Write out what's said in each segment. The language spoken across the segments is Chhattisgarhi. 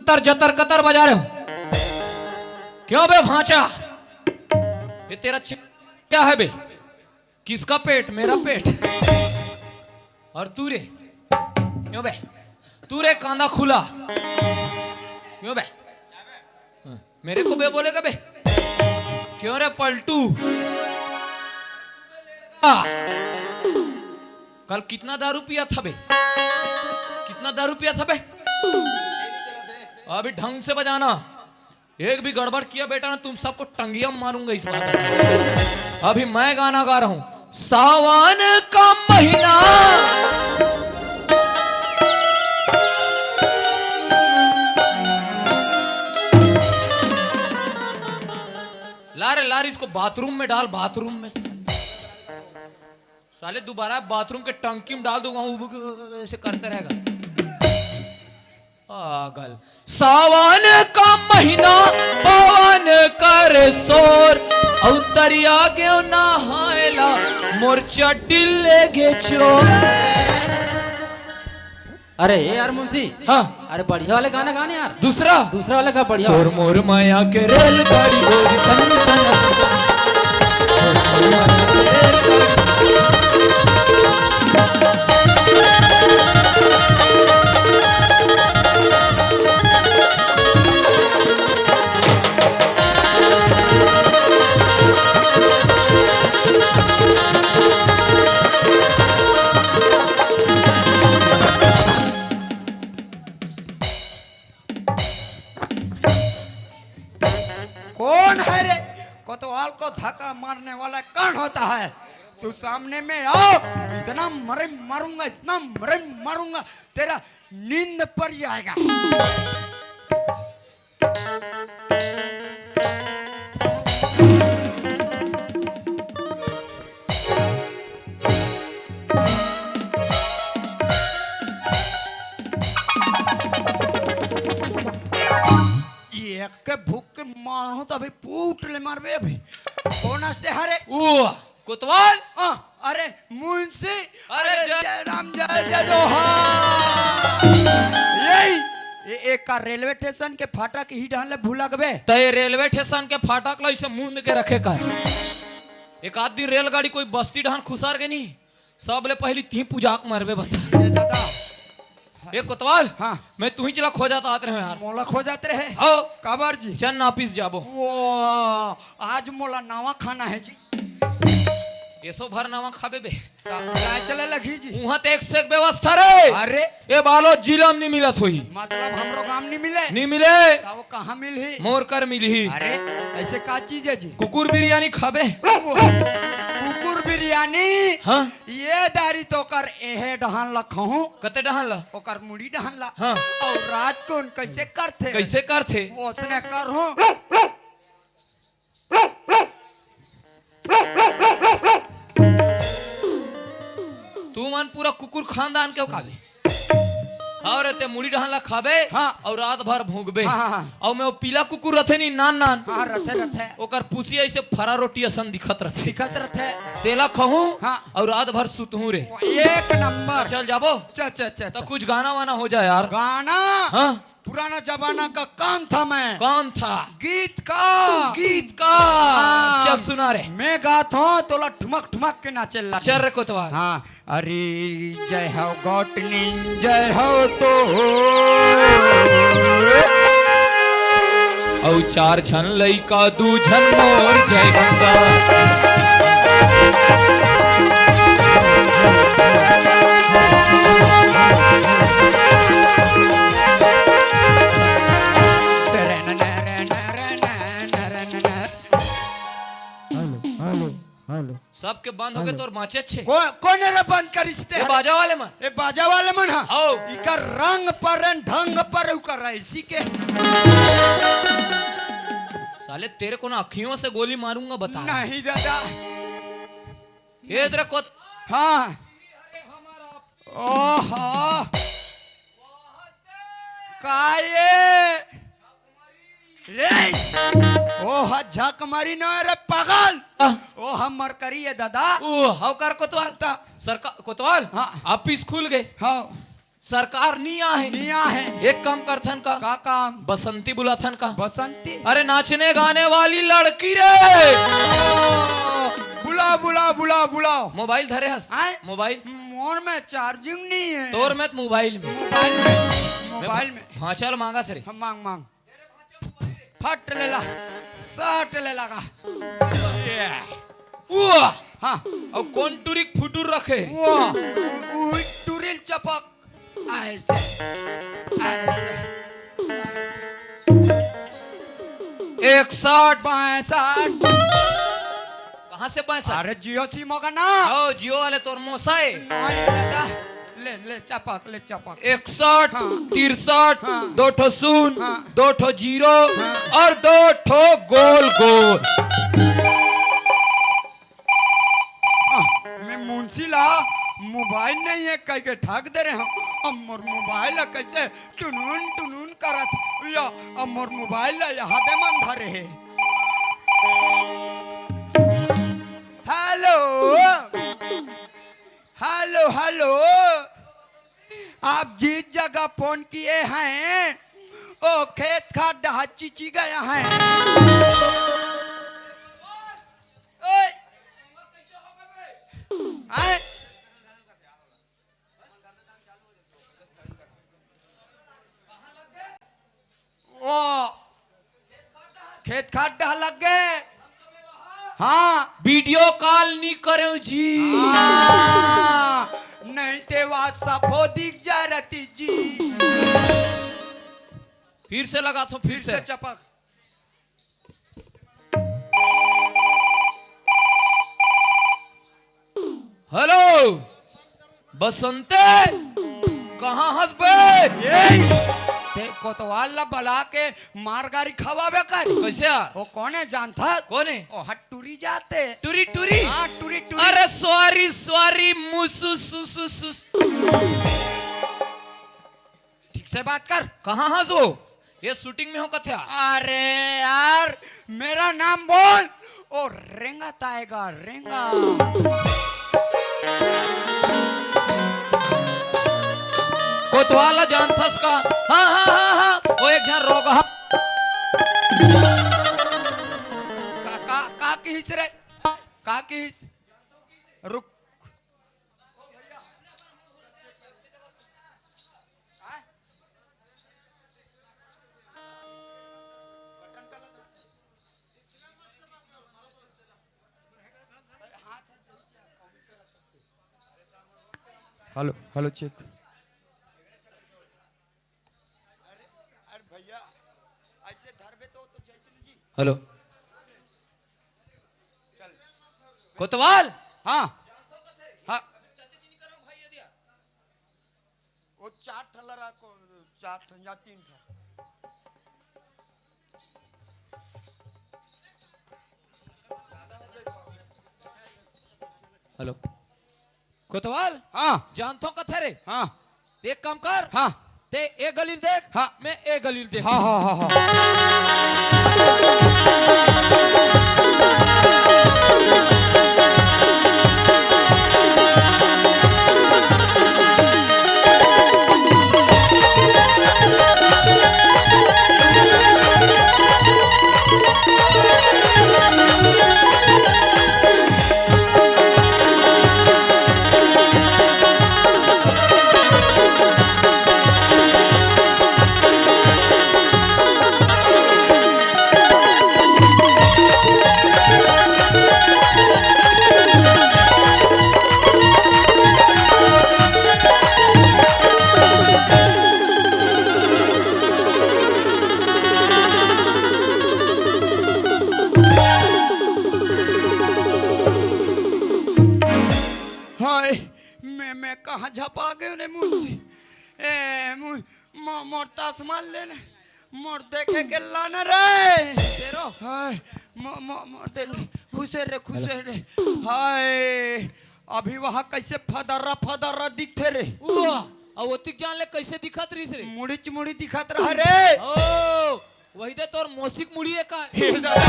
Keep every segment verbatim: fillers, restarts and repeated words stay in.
तर जतर कतर बजा रहे हो। क्यों बे भांचा, ये तेरा च-, क्या है बे? किसका पेट? मेरा पेट। और तू रे, क्यों बे? तू रे कांदा खुला, क्यों बे? हाँ, मेरे को बे बोलेगा बे? क्यों रे पलटू? आ, कल कितना दारू पिया था बे? कितना दारू पिया था बे? अभी ढंग से बजाना। एक भी गड़बड़ किया बेटा ना, तुम सबको टंगिया मारूंगा इस बार। अभी मैं गाना गा रहा हूं, सावन का महीना। ला रे ला रे, इसको बाथरूम में डाल, बाथरूम में। साले दोबारा बाथरूम के टंकी में डाल दूंगा, वो ऐसे करते रहेगा। पागल। सावन का महीना, पवन कर शोर, अउ तरिया गेव नहायला, मोर चड्डी ले गे चोर। अरे ए यार मुंशी, हाँ। अरे बढ़िया वाले गाना गाने यार। दूसरा? दूसरा वाले का बढ़िया तोर वाला। मोर माया के रेलगाड़ी गोरी सन सन। तोर मोर माया के रेलगाड़ी। कौन है रे? कोतवाल को धक्का मारने वाला कौन होता है? तू सामने में आओ, इतना मरे मारूंगा, इतना मरे मारूंगा, तेरा नींद पड़ जाएगा। ये एक के भूख के मारो तो अभी पूट ले मारबे अभी। कौन हंसते हरे? ओ, कोतवाल? हाँ, अरे मुंशी, अरे अरे जय जय राम, जय जय जोहार। यही, ए, एक का रेलवे स्टेशन के फाटक ही डाले भूलगबे। त ये रेलवे स्टेशन के फाटक ला इसे मूंद के रखे का। एक आध दिन रेलगाड़ी कोई बस्ती डहान खुसर के नहीं, सबले पहली तीन पुजाक मरबे बता। ए दादा। ए कोतवाल, हाँ। मैं तुही चला खोजत आत रहे यार। मोला खोजत रहे? हो। काबर जी? चल ना ऑफिस जाबो। वो, आज मोला नवा खाना है जी। एसो भर नवा खाबे बे। का, काय चले लगी जी? उहाँ ते एक से एक व्यवस्था रे। अरे। ए बालो जिला में नहीं मिलत होई। मतलब हमरो गांव नहीं मिले? नहीं मिले। त वो कहाँ मिलही? मोर कर मिलही। अरे, ऐसे का चीज है जी? कुकुर बिरयानी खाबे? वो, कुकुर बिरयानी? हाँ। ये दारी तो कर एहे डहान ला खाहूं। कते डहान ला? ओकर मुड़ी डहान ला। हाँ। और रात को उन कैसे करथे? कैसे करथे? वो उसने करहूं। तू मन पूरा कुकुर खानदान के खाबे। और ते मुड़ी डहान ला खाबे हाँ। और रात भर भूंगबे। हाँ, हाँ, हाँ। और मैं वो पीला कुकुर रथे नी, नान नान। हाँ, रथे, रथे। ओकर पुसिया ऐसे फरा रोटी असन दिखत रथे। दिखत रथे। तेला खाहूं हाँ। और रात भर सुतहूं रे। एक नंबर। चल जाबो। चल, चल, चल, तो चल। कुछ गाना वाना हो जाए यार। गाना? हाँ। पुराना जमाना का कौन था मैं? कौन था? गीत का। गीत का। हाँ। चल सुना रे। मैं गात हूँ, तोला ठुमक ठुमक के नाचे ला। चल रे कोतवाल। हाँ। अरे जय हो गौटनी, जय हो तो। अउ चार झन लइका, दू झन मोर जय गंगा। Hello, hello, hello. सबके बंद होगे हेलो। तोर बाँचे छे। को-, कोने रे बंद करिस ते ए हरे? बाजा वाले मन। ए बाजा वाले मन हा। हौ। इकर रंग पर ढंग पर उकर ऐसी के। साले तेरे को ना अखियों से गोली मारूंगा बता रहा हूँ। नहीं दादा। ए तेरा कोत- हाँ। ओहो। का ये? रे! ओ ह झक मरी न रे पागल। आ। ओ ह मरकरी ए दादा। ओ हव कर कोतवाल। ता। सरका-, कोतवाल। हाँ। ऑफिस खुल गे। हाँ। सरकार नी आहे। नी आहे। एक काम करथन का? का काम? बसंती बुलाथन का? बसंती? अरे नाचने गाने वाली लड़की रे। बुलाओ, बुलाओ, बुलाओ, बुलाओ। मोबाइल धरे हस? आय? मोबाइल? मोर में चार्जिंग नहीं है। तोर में त मोबाइल में। मोबाइल में। मोबाइल में। हाँ, चल मांगा थे रे। हाँ, मांग, मांग। फट ले ला, सट ले लगा। ये। वाह! हाँ। अउ कोन टुरी के फुटुर रखे? वाह! उ-, उही टुरी ल चपक। ऐसे, ऐसे, ऐसे। इकसठ। बासठ। कहाँ से पैंसठ? अरे जियो सिम होगा ना। ओ, जियो वाले तोर मोसा है। नहीं दादा, ले, ले चपक, ले चपक। इकसठ, हाँ। तिरसठ, हाँ। दो ठो शून्य, हाँ। दो ठो जीरो हाँ। और दो ठो गोल गोल। आ, मैं मुंशी ला मोबाइल नहीं है कह के ठग दे रहे हूँ। अब मोर मोबाइल ला कैसे टुनुन टुनुन करत या, अब मोर मोबाइल ला यहाँ दे मन धरे है। हेलो, हेलो, हेलो, आप जिस जगह फोन किए हैं, वो खेत खार डहा चिची गया है। ओए। आए। ओ, खेत खार डहा लग गए। हाँ। वीडियो कॉल नहीं करे जी। हाँ, नहीं ते बात सफो दिख जा रहती जी। फिर से लगा तो फिर फिर से। से चपक। हेलो, बसंते, कहाँ हस बे? ये, ते कोतवाल ला बला के मार गारी खवाबे कर। कैसे यार? वो कौन है जानथस? कौन है? ओ हट टुरी जाते। टुरी, टुरी? हाँ, टुरी, टुरी। अरे सॉरी, सॉरी, मुसु, सु, सु, सु। ठीक से बात कर। कहाँ हस वो? ये शूटिंग में हो कथ्या? अरे यार, मेरा नाम बोल। ओ रेंगा ताएगा, रेंगा। कोतवाल जानथस का? हाँ, हाँ, हाँ, हाँ। वो एक झन रोगहा। का, का, का किहिस रे? का किहिस? रुक। Hello, hello, check. हेलो। कोतवाल। हाँ। हाँ। वो चार ठन लड़ा को, चार ठन या तीन ठन। हेलो। कोतवाल? हाँ। जानथो कथे रे? हाँ। एक काम कर। हाँ। ते ए गली ल देख, हाँ। मैं ए गली ल देख। हाँ, हाँ, हाँ, हाँ। हाय, मैं, मैं कहाँ झपा गयो ने मुंशी? ए, मु-, मो-, मोर तसमा ले ने, मोर देखे के ला न रे। तेरो? हाय, मो-, मो-, मोर देख, खुसे रे, खुसे रे। हाय, अभी वहाँ कैसे फदर्रा, फदर्रा दिखथे रे। वाह, अब ओतिक जान ले कैसे दिखत रहिस रे? मुड़ीच मुड़ी दिखत रहा रे। ओ, वही दे तोर मौसी के मुड़ी है का? हे दादा,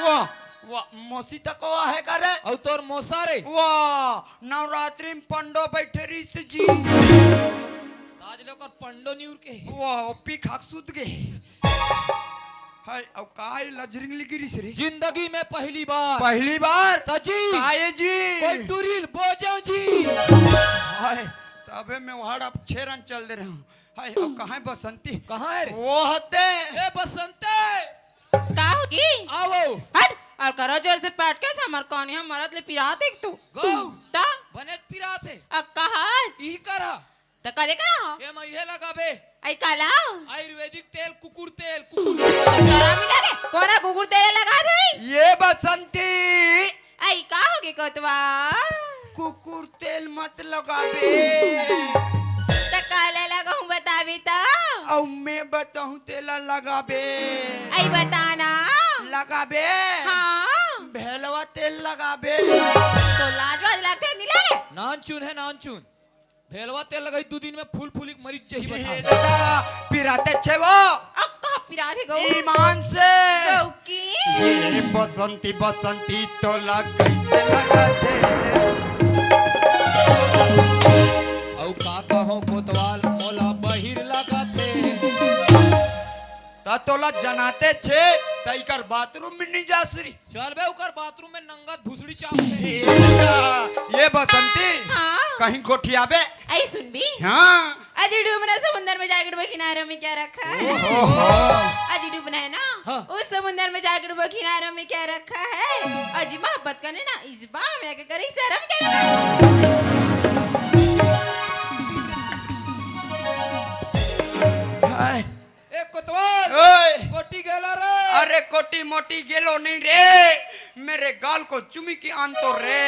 वाह, वाह, मौसी तक वाह है का रे? अउ तोर मौसा रे? वाह, नवरात्रि में पंडो बैठे रहिस जी। आज ले ओकर पंडो निउर के। वो ओपी खाक सुत गे। हाय, अब का है लजरिंग लिगिरिस रे? जिंदगी में पहली बार। पहली बार? त जी। काये जी? कोई टुरिल बोजो जी। हाय, तबे मैं वहाड़ अब छह रन चल दे रहा हूँ। हाय, अब कहाँ है बसंती? कहाँ है रे? वो हते। ए बसंती। का होगी? आओ। हट, अउ करा जोर से पाट के हमर कानी ह मरत ले पिरात एक तो। गौ। ता? बने पिरात हे। अ कहा? ई करा। त कदे करा? ए मा इहे लगाबे। आई काला? आयुर्वेदिक तेल, कुकुर तेल, कुकुर। त शरम नहीं लगे? कोना कुकुर तेल लगा दे? ये बसंती। आई का होगे कोतवाल? कुकुर तेल मत लगाबे। त काला लगाऊं बताबे त? अउ मैं बताऊं तेला लगाबे। आई बताना। लगाबे। हाँ। भेलवा तेल लगाबे। तो लाज वाज लगथे नहीं लागे? नानचुन है नानचुन। भेलवा तेल लगाई दू दिन में फूल फूलिक मरिच जही हे बता। दादा, पिराते छे वो। अब कहाँ पिरात हे गौ? ईमान से। गौ की? ये बसंती बसंती तोला कैसे लगाथे? अउ का कहो कोतवाल मोला बहिर लगाथे। त तोला जनाते छे, त इकर बाथरूम में नहीं जास री। चल बे, उकर बाथरूम में नंगत भुसड़ी चाप दे। ये, ये बसंती, हाँ। कहीं गोठियाबे? आई सुनबी? हाँ। अजी डूबना समुंदर में जाके डूबो किनारे में क्या रखा है? ओहो। अजी डूबना है ना? हाँ। उस समुंदर में जाके डूबो किनारे में क्या रखा है? अजी मोहब्बत करने ना इस बार में आके करी शर्म क्या रखा है? हाय। ए कोतवाल, ओए। कोटी गेला रे? अरे कोटी मोटी गेलो नहीं रे, मेरे गाल को चुमी के आन तो रे।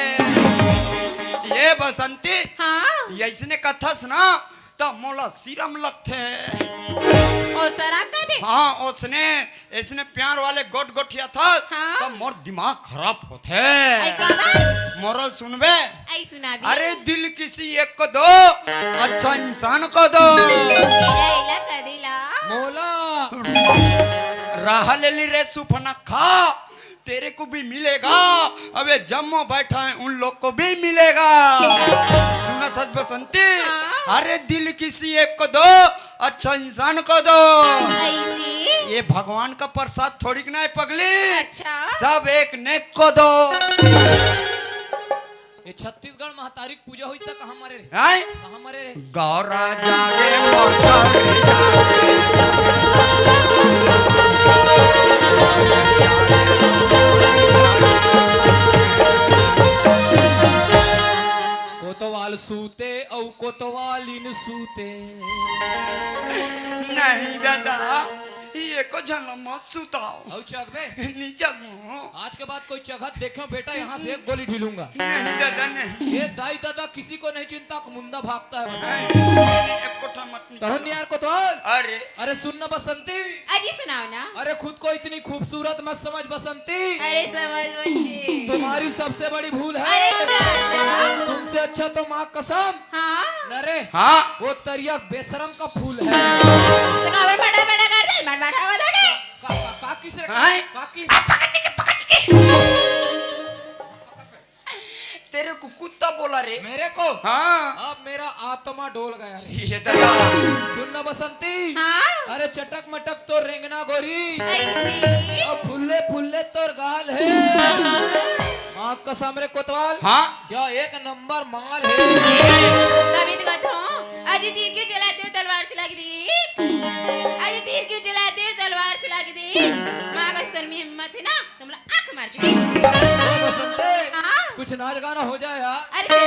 ये बसंती, हाँ। ये इसने कथस ना, त मोला सीरम लगथे। ओ शराब का दे? हाँ, उसने, इसने प्यार वाले गोट गोठिया था, हाँ। त मोर दिमाग खराब होथे। आई का बा? मोरल सुनबे? आई सुनाबी। अरे दिल किसी एक को दो, अच्छा इंसान को दो। इला, इला, कदीला। मोला राह ले ली रे सुफनखा, तेरे को भी मिलेगा। अबे जम्मो बैठा है उन लोग को भी मिलेगा। सुनत हस बसंती? हाँ। अरे दिल किसी एक को दो, अच्छा इंसान को दो। ऐसी? ये भगवान का प्रसाद थोड़ी ना है पगली। अच्छा। सब एक नेक को दो। ये छत्तीसगढ़ महतारी के पूजा होइस त कहाँ मरे रे? हैं? कहाँ मरे रे? गौरा जागे मोर गौरी जागे। कोतवाल सूते अउ कोतवालिन सूते। नहीं दादा, ये को झन ल मत सुताओ। अउ चघबे? नी चघूं। आज के बाद कोई चघत देखेंव बेटा, यहाँ से एक गोली ढीलूंगा। नहीं दादा, नहीं। ये दाई दादा किसी को नहीं चिंता, मुंडा भागता है। नहीं, एक कोठा मत निकालो। तहन यार कोतवाल। अरे। अरे सुन ना बसंती। अजी सुनाओ ना। अरे खुद को इतनी खूबसूरत मत समझ बसंती। अरे समझ बच्ची। तुम्हारी सबसे बड़ी भूल है। अरे दादा। तुमसे अच्छा तो माँ कसम। हाँ। न रे। हाँ। वो तरिया बेशरम का फूल है। तो काबर बड़ा बड़ा कर दे, मन बैठा हुआ था का, का, का किस रे? हाँ। का किस? आ, पकड़ चिके, पकड़ चिके। तेरे को कुत्ता बोला रे। मेरे को? हाँ। अब मेरा आत्मा डोल गया रे। ये दादा। सुन ना बसंती। हाँ। अरे चटक मटक तो रेंगना गोरी। ऐसी। अब फुल्ले फुल्ले तोर गाल है। हाँ। माँ कसम रे कोतवाल। हाँ। क्या एक नंबर माल है। नवीन कथो, अजी तीर क्यों चलाते हो तलवार चला के दी। अजी तीर क्यों चलाते हो तलवार चला के दी। माँ कस तर में हिम्मत है ना, तुमला आंख मार के दी। ओ बसंते, हाँ? कुछ नाच गाना हो जाए यार। अरे चल।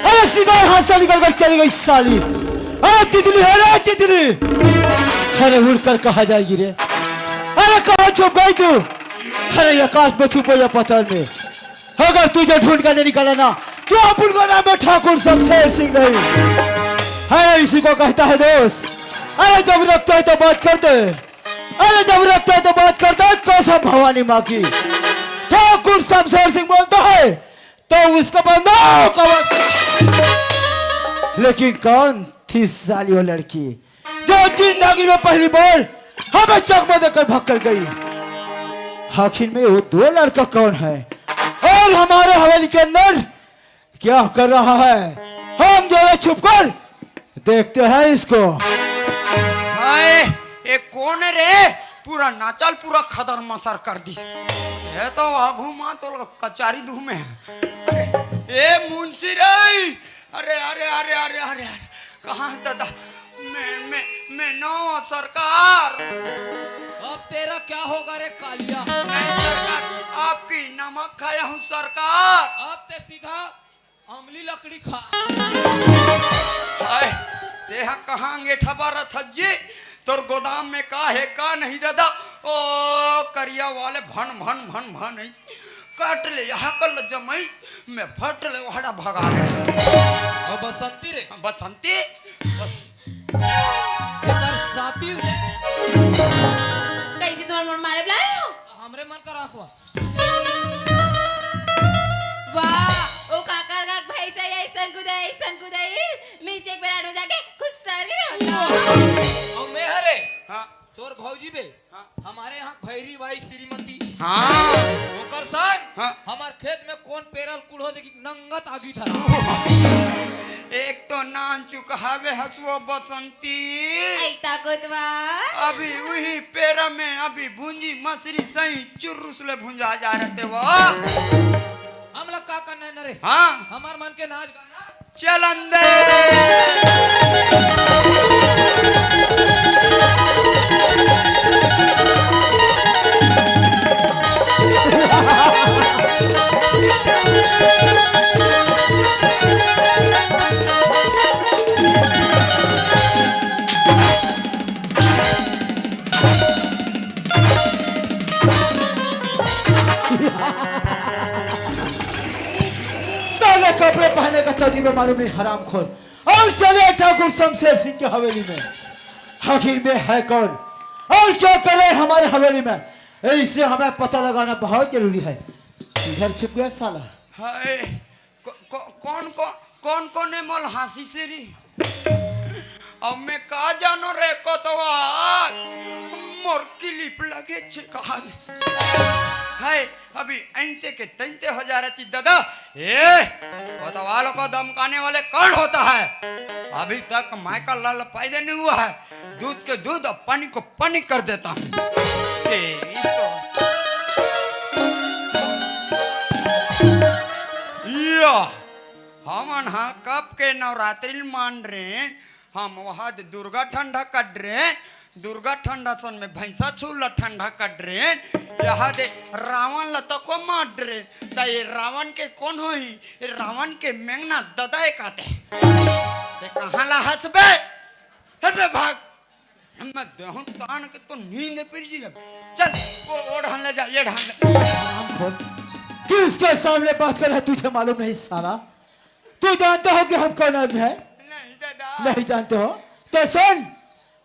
अरे सिवाय हाथ से निकल कर चली गई साली। अरे तितली है रे तितली। अरे उड़कर कहाँ जाएगी रे? अरे कहाँ छुप गई तू? अरे आकाश में छुपो या पत्थर में। अगर तुझे ढूंढ कर नहीं निकाला ना, तो अपन का नाम है ठाकुर शमशेर सिंह नहीं। अरे इसी को कहता है दोस्त। अरे जब रखता है तो बात करते हैं। अरे जब रखता है तो बात करता है कसम भवानी माँ की। ठाकुर शमशेर सिंह बोलता है तो उसका बंदा का बस। लेकिन कौन थी साली वो लड़की जो जिंदगी में पहली बार हमें चकमा देकर भाग कर गई? आखिर में वो दो लड़का कौन है और हमारे हवेली के अंदर क्या कर रहा है? हम दोनों छुपकर देखते हैं इसको। हाय, ये कौन है रे? पूरा नाचल पूरा खदर मसर कर दिस। ये तो आगू माँ तो कचारी धूमे है। ए मुंशी रे, अरे अरे अरे अरे अरे अरे, कहाँ है दादा? मैं मैं मैं नौ सरकार। अब तेरा क्या होगा रे कालिया? नहीं सरकार, आपकी नमक खाया हूँ सरकार। अब ते सीधा अमली लकड़ी खा। हाय, तेहा कहाँ अंगेठा बारा थज्जी? तोर गोदाम में का है का नहीं दादा? ओ करिया वाले भन भन भन भन है। काट ले यहाँ कल जमाई, मैं फट ले वहड़ा भगा दे। और बसंती रे। हाँ, बसंती। बस। एकर साथी रे। कैसे तुम्हारे मन मारे बुलाए हो? हमरे मन का राखवा। वाह, ओ काकर का भैंसा ऐसन कुदाई, ऐसन कुदाई, नीचे एक बार आड़ो जाके खुश सारी होता। और मैं हरे, हाँ। तोर भौजी बे, हाँ। हमारे यहाँ भैरी बाई श्रीमती। हाँ। ओकर सन, हाँ। हमार खेत में कौन पेरल कूड़ो देखी नंगत आगी धरा। एक तो नान चुकावे हसुओ बसंती। ऐता कोतवाल। अभी वही पेरा में अभी भूंजी मछरी सही चुर्रुस ले भुंजा जा रहते वो। हम लोग का करना है न रे? हाँ। हमार मन के नाच गाना। चलन दे। साले कपड़े पहने का तौतीर में मालूम नहीं, हरामखोर। और चले ठाकुर शमशेर सिंह के हवेली में। आखिर में है कौन और क्या कर रहे हमारे हवेली में, इससे हमें पता लगाना बहुत जरूरी है। इधर छुप गया साला। हाय, को, को, कौन को, कौन कौन है मोल हंसी से री? अब मैं का जानो रे कोतवाल, मोर क्लिप लगे छे कहा। हाय, अभी ऐंते के तैंते हो जा रहती दादा। ए, कोतवालों को धमकाने वाले कौन होता है? अभी तक माइकल लाल पैदा नहीं हुआ है। दूध के दूध और पानी को पानी कर देता हूँ। तेरी तो। या, हमन हा कब के नवरात्रि मान रहे हैं, हम वहाद दुर्गा ठंडा कट रहे, दुर्गा ठंडा सन में भैंसा छूला ठंडा कट रहे, यहाँ दे रावण ला तको मार रहे, त ये रावण के कौन होही? ये रावण के मेंगना ददाए काते। ते कहाँ ला हंसबे? हबे भाग। हम देहूं तान के तो नींद पिर जी। चल, वो, वो ढान ले जा, ये ढान ले। किसके सामने बात कर रहा है, तुझे मालूम नहीं साला? तू जानता हो कि हम कौन आदमी है? नहीं दादा। नहीं जानते हो? तो सुन,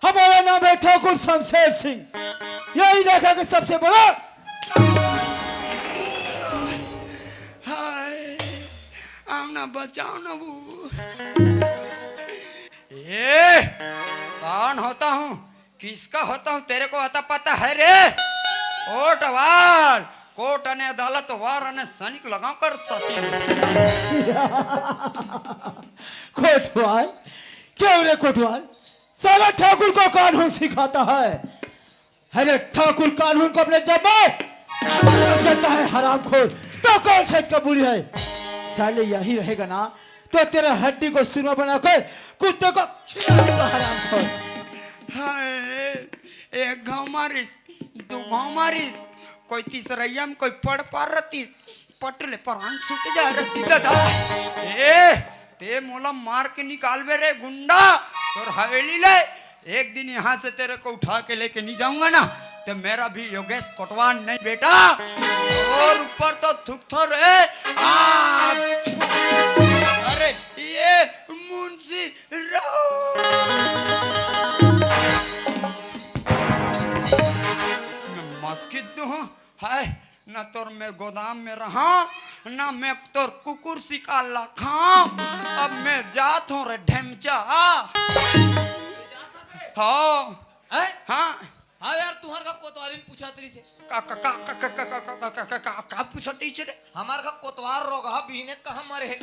हमारा नाम है ठाकुर शमशेर सिंह, यही इलाका के सबसे बड़ा। हाय, आओ ना, बचाओ ना वो। ए, कौन होता हूँ, किसका होता हूँ, तेरे को आता पता है रे? कोटवाल, कोट अने अदालत, वार अने सैनिक लगाओ कर साथी। कोटवाल? क्यों रे कोटवाल? साला ठाकुर को कानून सिखाता है। अरे ठाकुर कानून को अपने जब में करता है हरामखोर, तो कौन खेत का बुरी है? साले यही रहेगा ना तो तेरा हड्डी को सुरमा बनाकर कुत्ते को खिला दूंगा हरामखोर। हाय, एक घाव मारिस, दू घाव मारिस, कोई तीसरइया म कोई पड़ पार रतिस, पट ले परान छूट जा रतिस दादा। ए, ते मोला मार के निकालबे रे गुंडा, तोर हवेली ले। एक दिन यहाँ से तेरे को उठा के लेके नहीं जाऊंगा ना, तो मेरा भी योगेश कोटवान नहीं बेटा। और ऊपर तो थुकथो रे। आ, अरे ये मुंशी राम। मैं मस्कित दूं, हाय, ना तोर मैं गोदाम में रहा, ना मैं तोर कुकुर शिकार ला खाऊं। अब मैं जात हूँ रे ढेमचा। हाँ। हैं? हाँ। हाँ यार, तुहर का कोतवाली ने पूछा तेरी से। का, का, का पूछा तेरी से रे? हमार का कोतवार रोगहा बिहने कहाँ मरे हे?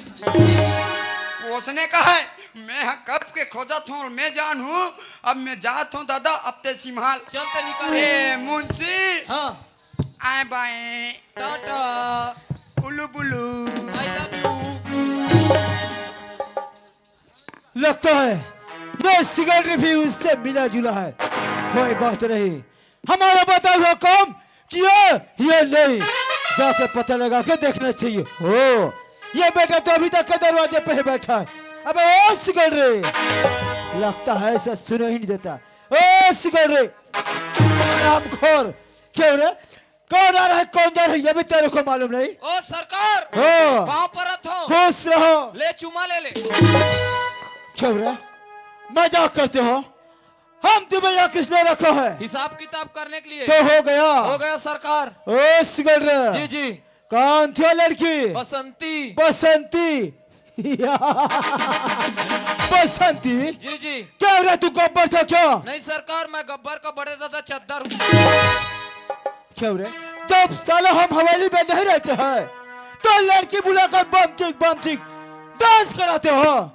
उसने कहा है, मैं ह कब के खोजत हूँ, मैं जान हूँ, अब मैं जात हूँ दादा, अब ते संभाल। चल ते निकल। ए, मुंशी। हाँ। आए बाएं। टाटा। उल्लू बुल्लू। I love you। लगता है ये सिगरेट भी उससे मिला जुला है। कोई बात नहीं, हमारा बताया हुआ काम किया ये नहीं, जाके पता लगा के देखना चाहिए। हो, ये बेटा तो अभी तक के दरवाजे पे ही बैठा है। अबे ओ सिगरेट रे, लगता है इसे सुनाई नहीं देता। ओ सिगरेट रे, हरामखोर, क्यों रे? कौन आ रहा है, कौन जा रहा है, ये भी तेरे को मालूम नहीं? ओ सरकार, हाँ। पाँव परत हो। खुश रहो। ले चुमा ले ले। क्यों रे? मजाक करते हो? हम तुम्हें यहाँ किसने रखा है? हिसाब किताब करने के लिए। तो हो गया। हो गया सरकार। ओ सिगरेट रे। जी, जी। कौन थी वो लड़की? बसंती। बसंती। बसंती? जी, जी। क्या रे, तू गब्बर था क्या? नहीं सरकार, मैं गब्बर का बड़े दादा चद्दर हूँ। क्यों रे? जब साला हम हवेली में नहीं रहते हैं, तो लड़की बुलाकर बम चिक, बम चिक डांस कराते हो।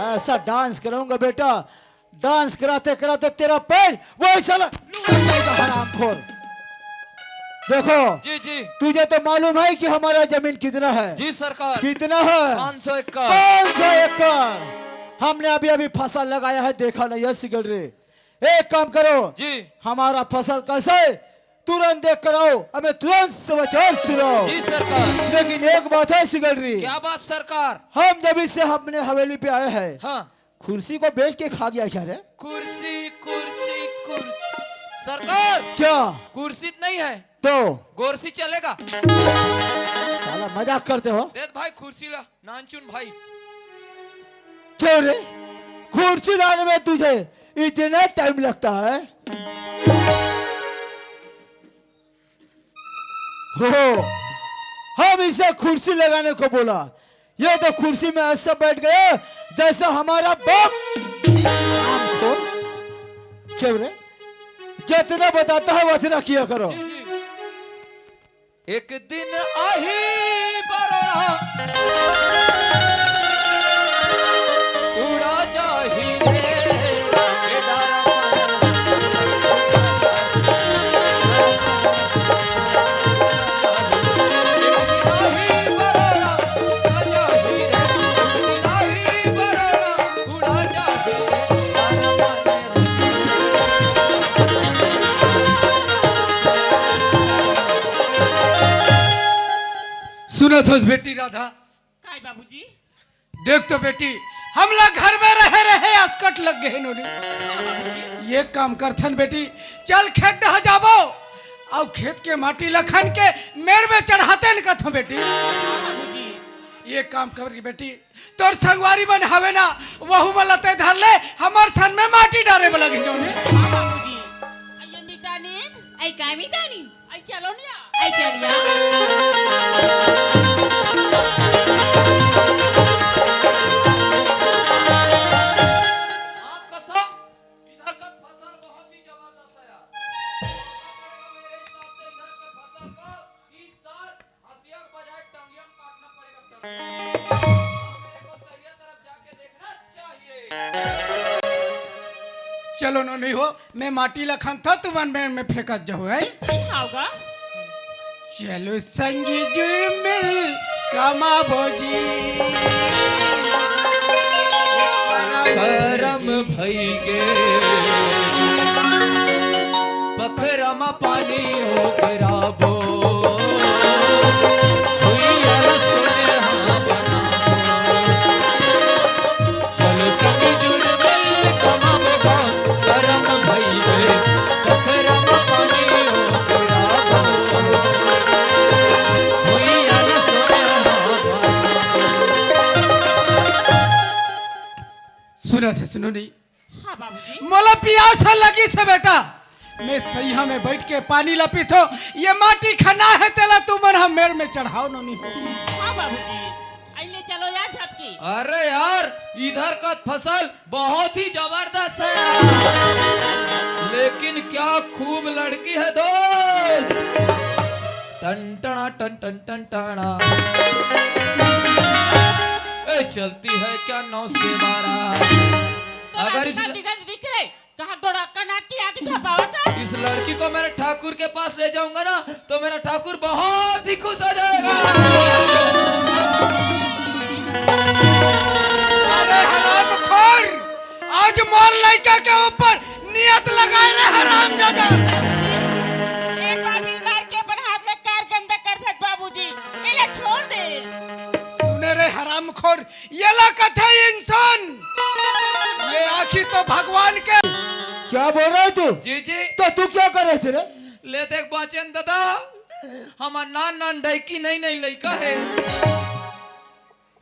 ऐसा डांस कराऊंगा बेटा, डांस कराते कराते तेरा पैर वही साला लुढ़क जाएगा, हरामखोर। देखो, जी, जी। तुझे तो मालूम है कि हमारा जमीन कितना है? जी सरकार। कितना है? पाँच सौ एकड़। पाँच सौ एकड़। हमने अभी अभी फसल लगाया है, देखा नहीं है सिगरेट रे। एक काम करो जी। हमारा फसल कैसा है तुरंत देख कर आओ, हमें तुरंत समाचार सुनाओ। जी सरकार। लेकिन एक बात है सिगरेट रे। क्या बात सरकार? हम जब से अपने हवेली पे आए हैं, हाँ। कुर्सी को बेच के खा गया क्या रे? कुर्सी, कुर्सी, कुर्सी। सरकार। क्या? कुर्सी तो नहीं है। तो? गोरसी चलेगा। साला मजाक करते हो? दे भाई कुर्सी ला, नानचुन भाई। क्यों रे? कुर्सी लाने में तुझे इतना टाइम लगता है? हो, हम इसे कुर्सी लगाने को बोला, ये तो कुर्सी में ऐसा बैठ गया जैसा हमारा बाप। हरामखोर। क्यों रे? जितना बताता है उतना किया करो। जी, जी। एक दिन आही बरोड़ा उड़ा जाही रे, केदारा। सुनत हस बेटी राधा? काय बाबूजी? देख तो बेटी, हमला घर में रहे रहे असकट लग गए नोनी। ये काम करथन बेटी, चल खेत डहा जाबो, अउ खेत के माटी ल खन के मेड़ में चढ़ाते न कथो बेटी। ये काम कर बेटी, तोर संगवारी मन हवे ना, वहू मन ल तै धर ले, हमर सन में माटी डारे बर लगिन नोनी। हाँ बाबूजी। अइयो मितानी। अइ काय मितानी? अइ चलो निया। अइ चलिया। हाँ कसम, इधर का फसल बहुत ही जबरदस्त है यार। मेरे हिसाब से इधर के फसल को इस साल हंसिया के बजाय टंगिया में काटना पड़ेगा, टंगिया। मेरे को तरिया तरफ जाके देखना चाहिए। चलो नोनी हो, मैं माटी ला खनथों, तुमन मेड़ में फेंकत जाहू, है? खाओगा? चलो संगी जुर्मिल कमाबो जी। करम भई गे, पखरम पानी हो गिराबो, भुइयां ल सोनहा बनाबो। चलो संग जुड़ मिल कमाबो, करम भई गे, पखरम पानी हो गिराबो, भुइयां ल सोनहा बनाबो। सुनत हस नोनी? हाँ बाबूजी। मोला पियास ह लगिस हे बेटा, मैं सइहां में बइठ के पानी ल पीथों। ये माटी खना हे, तेला तुमन ह मेड़ में चढ़ाव नोनी हो। हाँ बाबूजी, अइले चलो या झपकी। अरे यार, इधर का फसल बहुत ही जबरदस्त है यार। लेकिन क्या खूब लड़की है दोस्त। टन टना टन टन टन टना। ए, चलती है क्या नौ से बारह? तो अगर इस लड़की का दिख रहे, कहाँ डोड़ाका नाक की आगे झपावत है? इस लड़की को मेरे ठाकुर के पास ले जाऊंगा ना, तो मेरा ठाकुर बहुत ही खुश हो जाएगा। अरे हरामखोर, आज मोर लइका के ऊपर नियत लगाए रे हरामजादा। एक बार भी मार के अपन हाथ ले कार गंदा कर सकत बाबूजी, एला छोड़ दे। सुने रे हरामखोर, एला कथे इंसान, ये आँखी तो भगवान के। क्या बोल रहा है तू? जी, जी। तो तू क्या कर रहे थे रे? ले देख बाचन दादा, हमर नान नान डैकी नई नई लइका हे।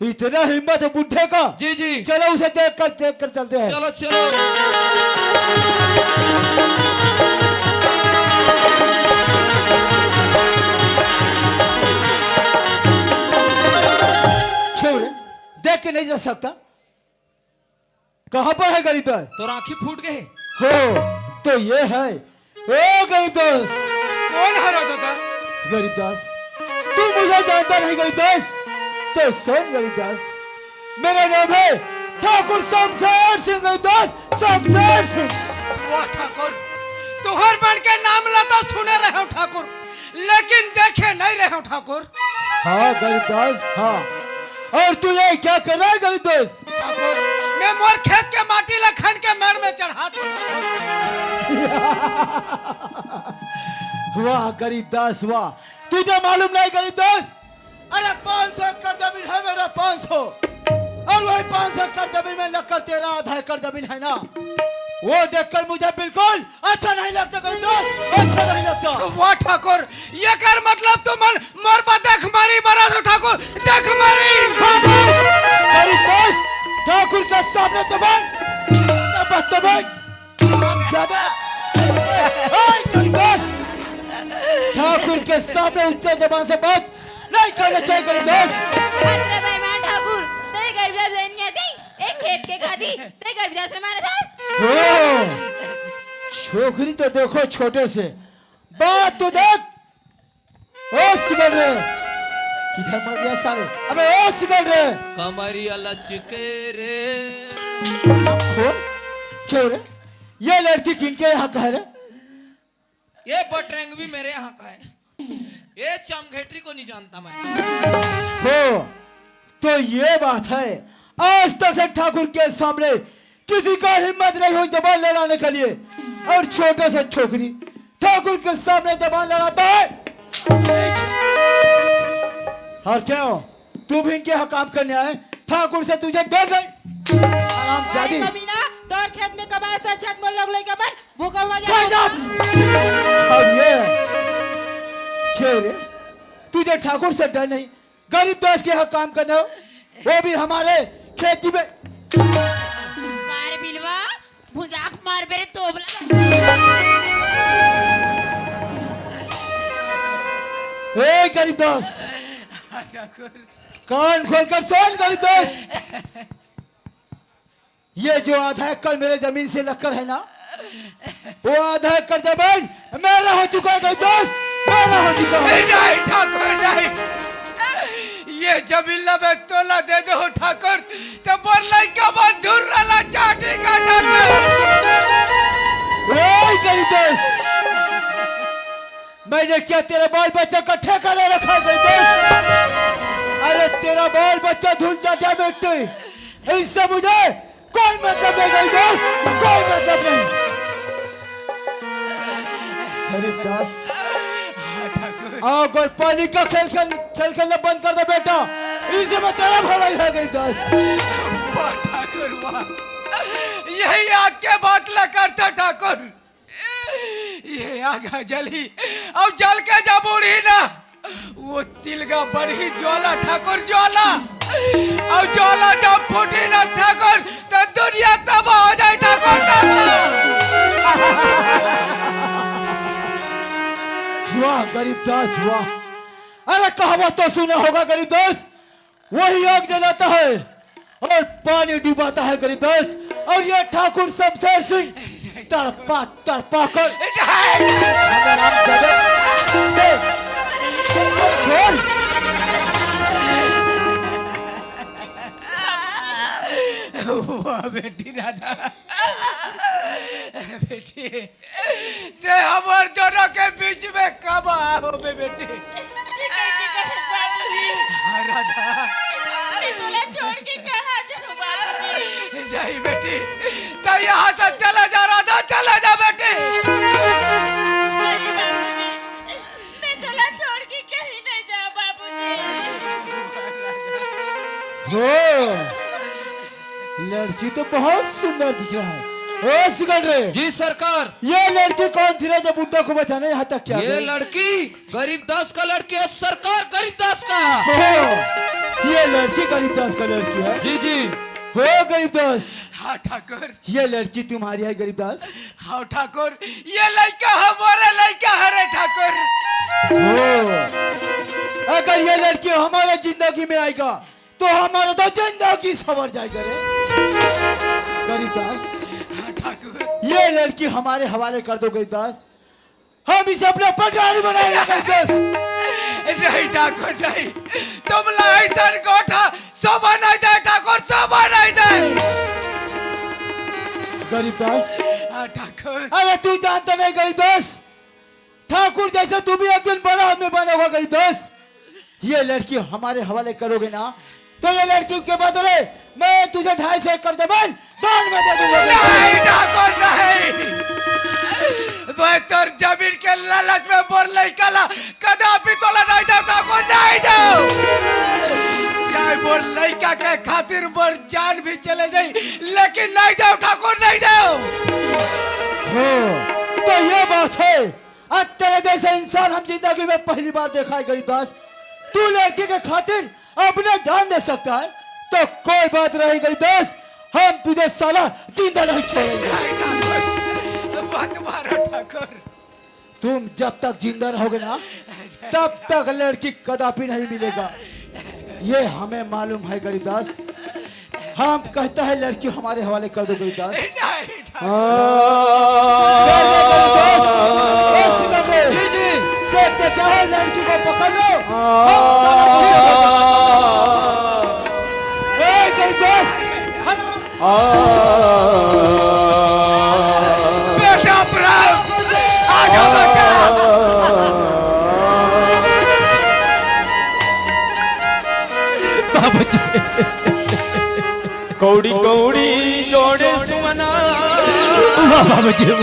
इतना हिम्मत है बुड्ढे का? जी, जी। चलो उसे देख कर, देख कर चलते हैं। चलो, चलो। छोड़, देख के नहीं जा सकता। कहाँ पर है गरीब दास? तोर आँखी फूट गे हे। हो, तो ये है। ओ गरीब दास। कौन है रे दादा? गरीब दास, तू मुझे जानता नहीं गरीब दास? तो सुन गरीब दास, मेरा नाम है ठाकुर शमशेर सिंह गरीब दास, शमशेर सिंह। वाह ठाकुर, तुहर मन के नाम ला तो सुने रहेंव ठाकुर, लेकिन देखे नहीं रहेंव ठाकुर। हाँ गरीब दास, हाँ। और तू ये क्या कर रहा है गरीब दास? ठाकुर, मैं मोर खेत के माटी ला खन के मेड़ में चढ़ात हूँ। वाह गरीब दास, वाह। तुझे मालूम नहीं गरीब दास? अरे पाँच सौ एकड़ जमीन है मेरा, पाँच सौ। और वही पाँच सौ एकड़ जमीन में लगकर तेरा आधा एकड़ जमीन है ना, वो देखकर मुझे बिल्कुल अच्छा नहीं लगता गरीब दास, अच्छा नहीं लगता। वाह ठाकुर, एकर मतलब तुमन मोर बा देख मारी बरा दो ठाकुर, देख मारी। हाँ, बस। गरीब दास, ठाकुर के सामने तो बोल। तब, तब, ज्यादा। ए, गरीब दास, ठाकुर के सामने ऊंचे जबान से बात नहीं करना चाहिए गरीब दास। अरे बेईमान ठाकुर, तेरे घर जब लेनी आती, एक खेत के खादी, तेरे घर भी दास ने मारा था। ओ, छोकरी तो देखो छोटे से, बात तो देख। ओ सिकल रे, किधर मर गया साले? अबे ओ सिकल रे। कमरिया लचके रे। खोल, क्यों रे? ये लड़की किनके यहाँ का है रे? ये बटरंग भी मेरे यहाँ का है। ये चमघेटरी को नहीं जानता मैं। हो, तो ये बात है, आज तक से ठाकुर के सामने किसी का हिम्मत नहीं हुई जबान लड़ाने के लिए, और छोटे से छोकरी ठाकुर के सामने जबान लड़ाता है। और क्यों, तू भी इनके यहाँ काम करने आए? ठाकुर से तुझे डर नहीं? हराम अरे जादी। कमीना, तोर खेत में कमाए से अच्छा मोर लोग लेके मन भूखा मर जाए। अब ये, क्यों रे, तुझे ठाकुर से डर नहीं? गरीब दास के यहाँ काम करने हो, वो भी हमारे खेती में। मार बिलवा, भुजाक मार बेरे तोबला। ए गरीब दास, कान खोलकर सुन गरीब दास। ये जो आधा एकड़ मेरे जमीन से लक्कड़ है ना, वो आधा एकड़ जमीन मेरा हो चुका है गरीब दास, मेरा हो चुका है। नहीं, नहीं, ठाकुर, नहीं। ये जमीन ला मैं तोला दे दो ठाकुर, तो मोर लइका मन दूर रहला चाटी का ठाकुर। ए गरीब दास, मैंने क्या तेरे बाल बच्चा का ठेका ले रखा है गरीब दास? अरे तेरा बाल बच्चा धुल जाता है बेटे, इससे मुझे कोई मतलब नहीं गरीब दास, कोई मतलब नहीं। गरीब दास, अगर पानी का खेल खेल खेल खेलना बंद कर दे बेटा, इसे मैं तेरा भला ही है गरीब दास। वाह ठाकुर वाह, यही आग के बात ला करता ठाकुर। ये आग जली, अउ जल के जब उड़ही ना, वो तिलगा बनही ज्वाला ठाकुर ज्वाला, अउ ज्वाला जब फूटही ना ठाकुर, त दुनिया तबाह हो जाए ठाकुर तबाह। वाह गरीब दास वाह। अरे कहावत तो सुना होगा गरीब दास, वही आग जलाता है और पानी डुबाता है गरीब दास। और ये ठाकुर शमशेर सिंह तड़पा तड़पा कर हमें राम जगत दे। वाह बेटी राधा, बेटी, ते हमर दोनों के बीच में कब आहोबे बेटी? हाँ, राधा। मैं तोला छोड़ के कहाँ जाऊँ बाबूजी? नहीं बेटी, तो यहाँ से चला जा राधा, चला जा बेटी। मैं तोला छोड़ के कहीं नहीं जाऊँ बाबूजी। हो, लड़की तो बहुत सुंदर दिख रहा है। ए सिकंदर, जी सरकार। ये लड़की कौन थी रे जो बुड्ढा को बचाने यहाँ तक क्या ये गई? लड़की गरीब दास का लड़की है सरकार, गरीब दास का। हो, ये लड़की गरीब दास का लड़की है। जी जी। हो गरीब दास, हाँ ठाकुर, ये लड़की तुम्हारी है गरीब दास। हाँ ठाकुर, ये लड़का हमारे लड़का है रे ठाकुर। हो, अगर ये लड़की हमारे जिंदगी में आएगा तो हमारा तो जिंदगी सवर जाएगा रे गरीब दास। हाँ ठाकुर, ये लड़की हमारे हवाले कर दो गरीब दास, हम इसे अपना पटरानी बनाएंगे गरीब दास। नहीं ठाकुर नहीं, तुम लाई सन गोठा शोभा नहीं दे ठाकुर, शोभा नहीं दे। गरीब दास, हाँ ठाकुर, अरे तू जानता नहीं गरीब दास, ठाकुर जैसे तू भी एक दिन बड़ा आदमी बनोगा गरीब दास। ये लड़की हमारे हवाले करोगे ना तो ये लड़की के बदले मैं तुझे ढाई सौ एकड़ जमीन दान में दे दूंगा। नहीं ठाकुर नहीं, मैं तोर जमीन के लालच में मोर लइका ला कदापि तोला नहीं दे ठाकुर, नहीं दे। चाहे मोर लइका के खातिर मोर जान भी चले जाई, लेकिन नहीं दे ठाकुर, नहीं दे। हो, तो ये बात है। आज तेरे जैसा इंसान हम जिंदगी में पहली बार देखा है गरीब दास। तू लड़की के खातिर अपना जान दे सकता है तो कोई बात नहीं गरीब दास, हम तुझे साला जिंदा नहीं छोड़ेंगे। मत मारो ठाकुर। तुम जब तक जिंदा रहोगे ना तब तक लड़की कदापि नहीं मिलेगा, ये हमें मालूम है गरीब दास। हम कहता है लड़की हमारे हवाले कर दो गरीब दास। नहीं ठाकुर। कर दो गरीब दास। ए सिकंदर, जी जी। देखते चाहो लड़की को पकड़ लो, हम साला पुलिस को पकड़ लो। ए गरीब दास, हट। बेटा प्राण, आ जा बेटा। बाबूजी। कौड़ी कौड़ी जोड़े सुमना वाह बाबूजी वाह।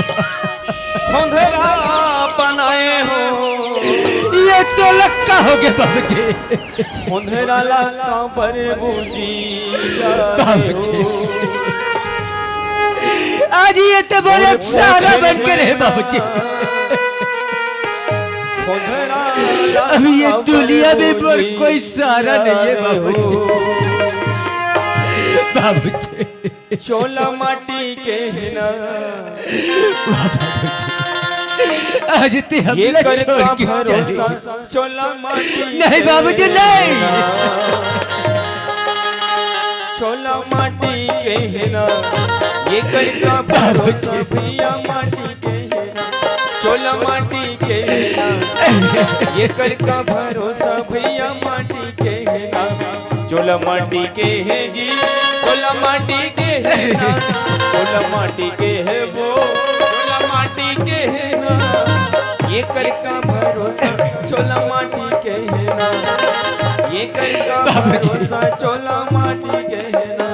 खोंधरा बनाए हो। ये तो लक्का हो गया बाबूजी। खोंधरा लक्का पर बूंदी बाबूजी। आज ये तो बड़े सारा बन के रहे बाबूजी। खोंधरा अब ये दुनिया में पर कोई सारा नहीं है बाबूजी। बाबूजी। चोला माटी के है ना। वाह बाबूजी। आज ते हम ये लोग कर छोड़ का के चले भरोसा गए। चोला माटी नहीं के बाबूजी, है नहीं। ना। चोला माटी के है ना। ये कर का भरोसा भैया माटी के है ना। चोला माटी के है ना। ये कर का भरोसा भैया माटी के है ना। चोला माटी के है जी, चोला माटी के है ना। चोला माटी के है वो, चोला माटी के है ना। ये कर का भरोसा चोला माटी के है ना। ये कर का भरोसा चोला माटी के है ना।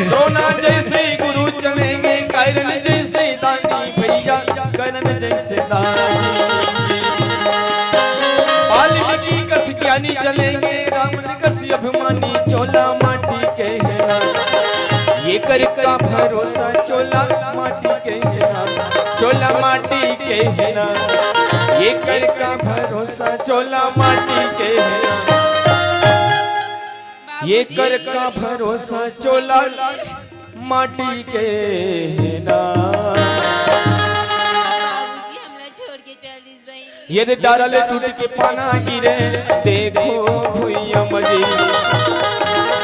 द्रोणा जैसे गुरु चलेंगे, कर्ण जैसे दानी भैया, कर्ण जैसे दानी। वाल्मीकि कस ज्ञानी चलेंगे, रावण कस अभिमानी। चोला माटी के है ना, ये कर का भरोसा, चोला माटी के है ना, चोला माटी के है ना, ये कर का भरोसा, चोला माटी के है ना, ये कर का भरोसा, चोला माटी के है ना। बाबूजी हमला छोड़ के चल दिस बहिनी। ये दे डारा ले टूट के पाना गिरे, देखो भुइया मजे।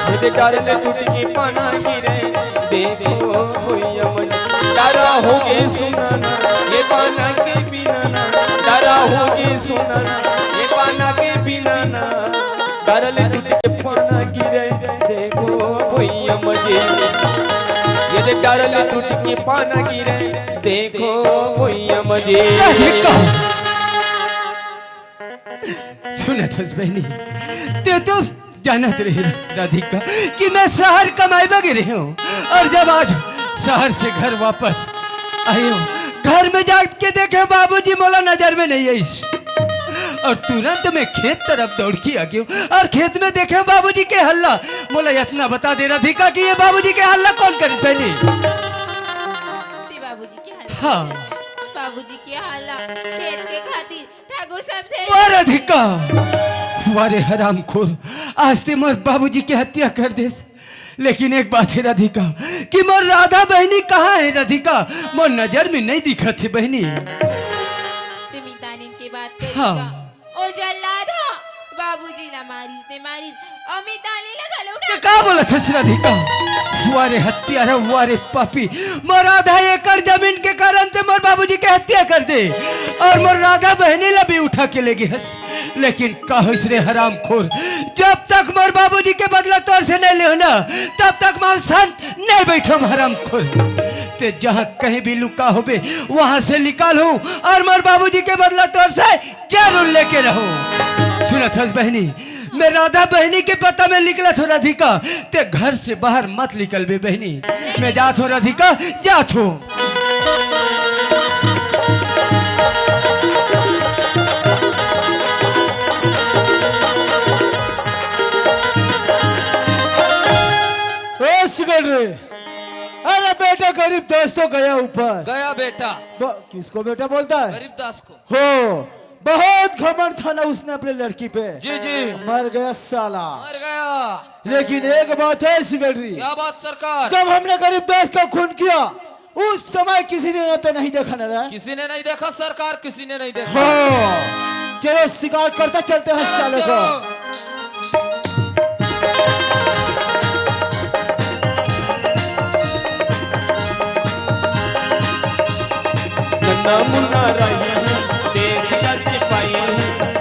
ये दे डारा ले टूट के पाना गिरे, देखो भुइया मजे। डारा होगे सुनाना, ये पाना के बिना ना। डारा होगे सुनाना, ये पाना के बिना ना। डारा ले टूट के पाना गिरे, देखो भुइया मजे। ये दे डारा ले टूट के पाना गिरे, देखो भुइया मजे। राधिका, सुनत हस बहिनी, ते तो जानत रहे राधिका कि मैं शहर कमाए बर गे रहे हूँ, और जब आज शहर से घर वापस आए हूँ, घर में जाके देखे बाबूजी मोला नजर में नहीं आइस, और तुरंत मैं खेत तरफ दौड़ के आ गया हूँ, और खेत में देखे बाबूजी के हल्ला। मोला इतना बता दे राधिका कि ये बाबूजी के हल्ला कौन करिस बहिनी? ते बाबूजी के हल्ला हाँ। करिस। बाबूजी के हल्ला खेत के खातिर ठाकुर साहब से वाह राधिका, वाह रे हरामखोर, आज ते मोर बाबूजी के हत्या कर देस। लेकिन एक बात है राधिका, कि मोर राधा बहिनी कहाँ है राधिका? मोर नजर में नहीं दिखत है बहिनी। ते मितानिन के बात करी हाँ। का? ओ जल्लाद ह, बाबूजी ला मारिस ते मारिस, अउ मितानी ला घलो उठा तो का बोलत हस राधिका? वाह रे हत्यारा, वाह रे पापी, मोर आधा एकड़ जमीन के कारण ते मोर बाबूजी के हत्या कर दे, और मोर राधा बहिनी ला भी उठा के ले गे हस। लेकिन का होइस रे हरामखोर, जब तक मोर बाबूजी के बदला तोर से नहीं लेहूं ना, तब तक मैं शांत नहीं बैठूं हरामखोर। ते जहां कहीं भी लुका होबे, वहां से निकालहूं, और मोर बाबूजी के बदला तोर से जरूर लेके रहूं। सुनत हस बहिनी, मैं राधा बहिनी के पता में निकलत हों राधिका, ते घर से बाहर मत निकलबे बहिनी। मैं जात हों राधिका, जात हों। ए सिकंदर, अरे बेटा, गरीब दास तो गया ऊपर। गया बेटा। ब-, किसको बेटा बोलता है? गरीब दास को। हो, बहुत घमंड था ना उसने अपने लड़की पे। जी, जी। मर गया साला। मर गया। लेकिन एक बात है सिकंदर, क्या बात सरकार? जब हमने गरीब दास का खून किया, उस समय किसी ने तो नहीं देखा ना रे? किसी ने नहीं देखा सरकार, किसी ने नहीं देखा। हो, चलो शिकार करते चलते हैं चलो, साले को। चलो। नन्ना मुन्ना राही हूँ, देश का सिपाही हूँ,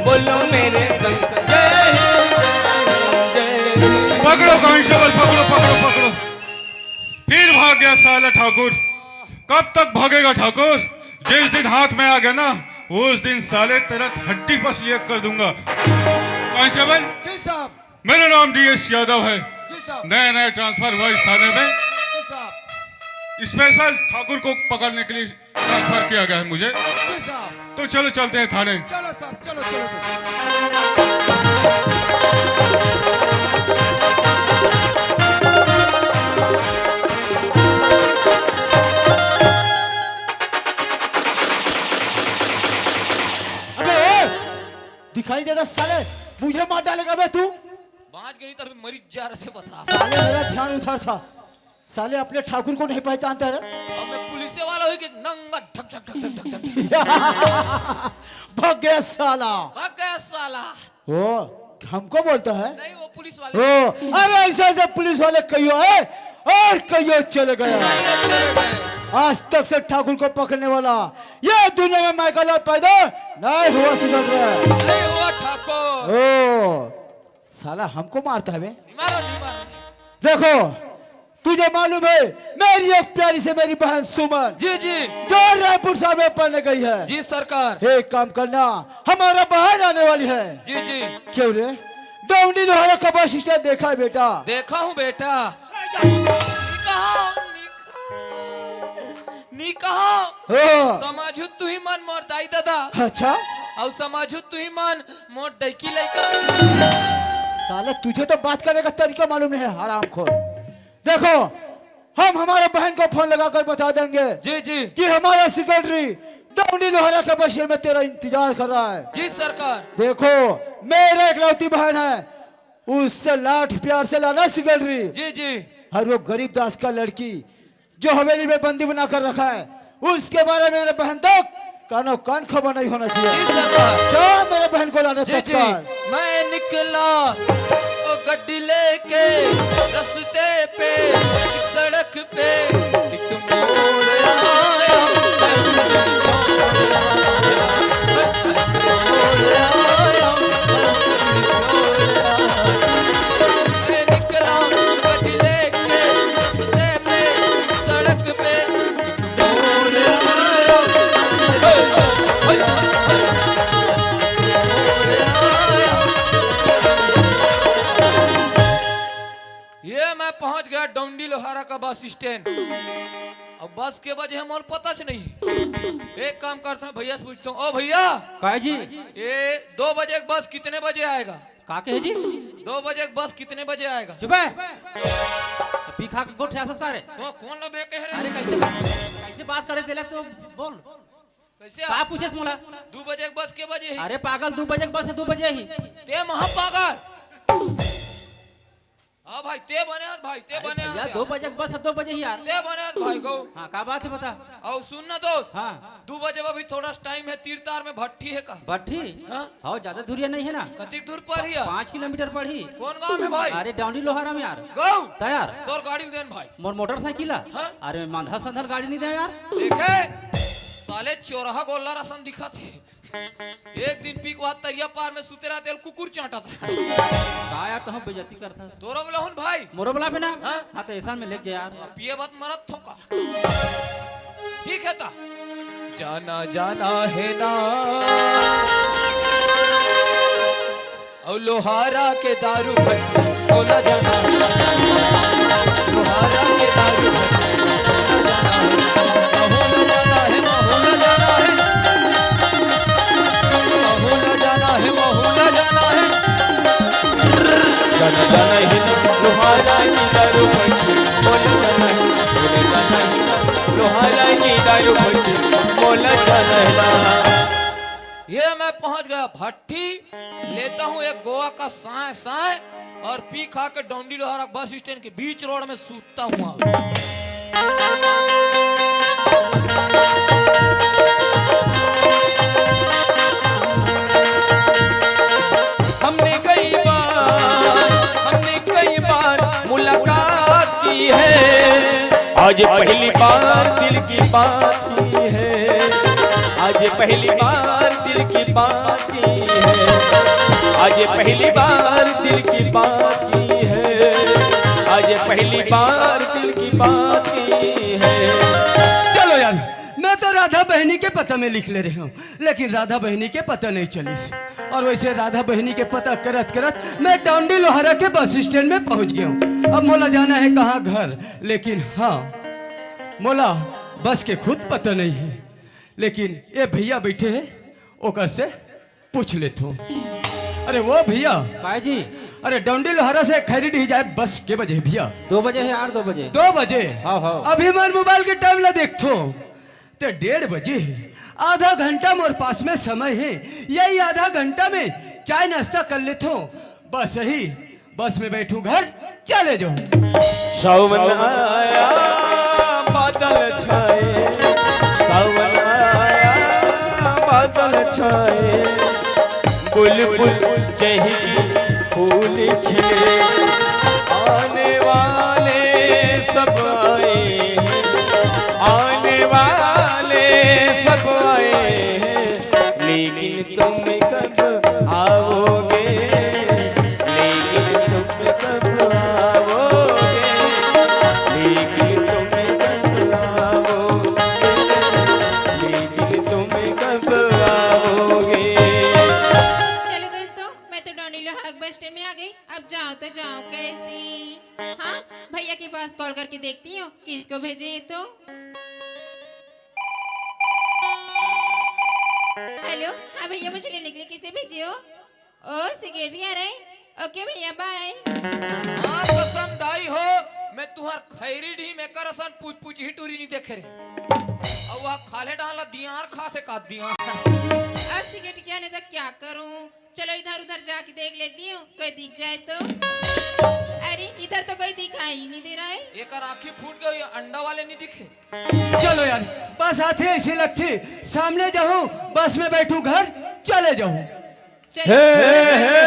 बोलो मेरे संग, जय हिंद, जय हिंद, जय हिंद। पकड़ो कांस्टेबल, पकड़ो, पकड़ो, पकड़ो। फिर भाग गया साला ठाकुर। कब तक भागेगा ठाकुर? जिस दिन हाथ में आ गया ना, उस दिन साले तेरा हड्डी पसली एक कर दूंगा। कांस्टेबल, जी साहब। मेरा नाम डीएस यादव है। जी साहब। नया नया ट्रांसफर हुआ इस थाने में। जी साहब। स्पेशल ठाकुर को पकड़ने के लिए ट्रांसफर किया गया है मुझे। जी साहब। तो चलो चलते हैं थाने। चलो साहब, चलो, चलो, चलो। अबे, ए, दिखाई देता साले, मुझे मार डालेगा बे तू। बांच गई तो अभी मरी जा रहे थे, बता। साले मेरा ध्यान उधर था, साले अपने ठाकुर को नहीं पहचानता है। अब मैं पुलिस वाला हुई कि नंगा ढक ढक ढक ढक ढक ढक। भाग गया साला। भाग गया साला। वो हमको बोलता है? नहीं, वो पुलिस वाले। ओ, अरे ऐसे ऐसे पुलिस वाले कहियो है और कहियो चले गए। कहियो चले गए। आज तक से ठाकुर को पकड़ने वाला ये दुनिया में माइकल पैदा नहीं हुआ, सिकंदर। नहीं हुआ ठाकुर। ओ, साला हमको मारता है बे। नहीं मारो, नहीं मारो। देखो, तुझे मालूम है, मेरी एक प्यारी से मेरी बहन सुमन, जी, जी। जो रायपुर साहब में पढ़ने गई है। जी सरकार। एक काम करना, हमारा बहन आने वाली है। जी, जी। क्यों रे, डोमनी लोहारा का बस स्टैंड देखा है बेटा? देखा हूँ बेटा। नी कहा। हो। समझू तुही मन मोर दाई ददा। अच्छा। अउ समझू तुही मन मोर डैकी लइका। साले, तुझे तो बात करने का तरीका मालूम नहीं है, हरामखोर। देखो, हम हमारे बहन को फोन लगाकर बता देंगे जी, जी। कि हमारा सेक्रेटरी डौंडी लोहारा के बस स्टैंड में तेरा इंतजार कर रहा है। जी सरकार। देखो, मेरा इकलौती बहन है, उससे लाड प्यार से लाना सेक्रेटरी। जी, जी। और वो गरीब दास का लड़की जो हवेली में बंदी बना कर रखा है, उसके बारे में मेरे बहन तक कानो कान खबर नहीं होना चाहिए। जी सरकार। जा मेरे बहन को लाने जी, जी। तत्काल। मैं निकला ओ गड्डी लेके रस्ते पे, सड़क पे एक मोड़ आया। मैं निकला गड्डी लेके रस्ते पे, सड़क पे ये मैं पहुंच गया डौंडी लोहारा का बस स्टैंड। अब बस के बजे है मोर पता च नहीं। एक काम करता हूँ, भैया से पूछता हूँ, ओ भैया। काय जी? ये दो बजे एक बस कितने बजे आएगा? का कहे जी? दो बजे एक बस कितने बजे आएगा? चुप है। पी खा के गोठ आसस का रे? को-, कौन लो बे कह रहे? अरे कैसे, कैसे बात करे तेला तो बोल। कैसे का आप? पूछेस मोला? दो बजे एक बस के बजे ही? अरे पागल, दो बजे एक बस है, दो बजे ही। ते महा पागल। हाँ भाई, ते बने हस भाई, ते अरे बने भैया, हस दो यार। बजे के बस है, दो बजे ही यार। ते बने हस भाई गौ। हाँ, का बात है बता? अउ सुन ना दोस्त। हाँ। दो बजे अभी थोड़ा टाइम है, तीर तार में भट्ठी है का? भट्ठी? हाँ? हाँ, ज्यादा दूरिया नहीं है ना। कतिक दूर पड़ही यार? पाँच किलोमीटर पड़ही। कौन गांव में भाई? अरे डौंडी लोहारा में यार। गौ। त यार। तोर गाड़ी ल देन भाई। मोर मोटरसाइकिल है। हाँ? अरे मंधा संधल गाड़ी नहीं दे यार। देखे? साले चोरहा गोल्ला रसन दिखा थे। एक दिन पीक बाद तरिया पार में सुते रहते, कुकुर चांटा था। का यार, तो हम बेइज्जती करता। तोरो बोला हूँ भाई। मोरो बोला पे ना? हाँ? हाँ, तो ऐसा में लेके जा यार। पिए बात मरत थोका। ठीक है ता। जाना, जाना है ना। और लोहारा के दारू भट्टी, बोला जाना है। लोहारा के दारू भट्टी, बोला जाना है। महू ला जाना है, महू ला जाना है। महू ला जाना है, महू ला जाना है। जाना, जाना है ना, लोहारा की दारू भट्टी, बोला जाना है। बोला जाना है ना, लोहारा की दारू भट्टी, बोला जाना है ना। ये मैं पहुंच गया भट्टी, लेता हूँ एक गोवा का साय साय और पी खा के डौंडी लोहारा बस स्टैंड के बीच रोड में सूतता हूँ। हमने कई बार, हमने कई बार मुलाकात की है, आज पहली बार दिल की बात की है, आज पहली बार दिल की बात की है, आज पहली बार दिल की बात की है, आज पहली बार दिल की बात की है। चलो यार, मैं तो राधा बहनी के पता में लिख ले रहे हूँ, लेकिन राधा बहनी के पता नहीं चलिस। और वैसे राधा बहनी के पता करत करत मैं डौंडी लोहारा के बस स्टैंड में पहुंच गया हूँ। अब मोला जाना है कहाँ घर, लेकिन हाँ, मोला बस के खुद पता नहीं है, लेकिन ये भैया बैठे हैं, ओकर से पूछ लेथो। अरे वो भैया। काय जी? अरे डौंडी लोहारा से खैरी डी जाए बस के बजे भैया? दो बजे है यार, दो बजे। दो बजे? हाँ, हाँ। अभी मोर मोबाइल के टाइम ला देखथो, ते डेढ़ बजे है। आधा घंटा मोर पास में समय है, यही आधा घंटा में चाय नाश्ता कर लेथो, बस यही बस में बैठू घर चले जाऊं। सावन आया, बादल छाए, सावन आया, बादल छाए, बुलबुल चहकी, फूल खिले, आने वाले सब आए हैं, आने वाले सब आए हैं, लेकिन तुम कब आओगे? लेकिन तुम कब आओगे? लेकिन तुम कब आओगे? लेकिन तुम कब आओगे? चलो दोस्तों, मैं तो डौंडी लोहारा बस स्टैंड में आ गई। अब जाओ तो जाओ कैसे? हाँ, भैया के पास कॉल करके देखती हूँ, किसको भेजे ये तो। हेलो। हाँ भैया, मुझे लेने के लिए किसे भेजे हो? ओ, सिगरेट नहीं आ रहा है। ओके भैया, बाय। हाँ, कसम दाई हो, मैं तुहर खैरी ढीम एकर असन पूछ पूछ ही टूरी नहीं देखे रे। अउ वह खाले डाला दियार खाते का दियार। अब सिगरेट क्या नहीं तो क्या करूं? चलो इधर उधर जाके देख लेती हूँ, कोई दिख जाए तो। अरे, इधर तो कोई दिखाई ही नहीं दे रहा है। एकर आँखी फूट गई, अंडा वाले नहीं दिखे। चलो यार, बस आथे ऐसी लगथे, सामने जाहूँ, बस में बैठहूँ, घर चले जाहूँ। चलो। हे, हे, हे।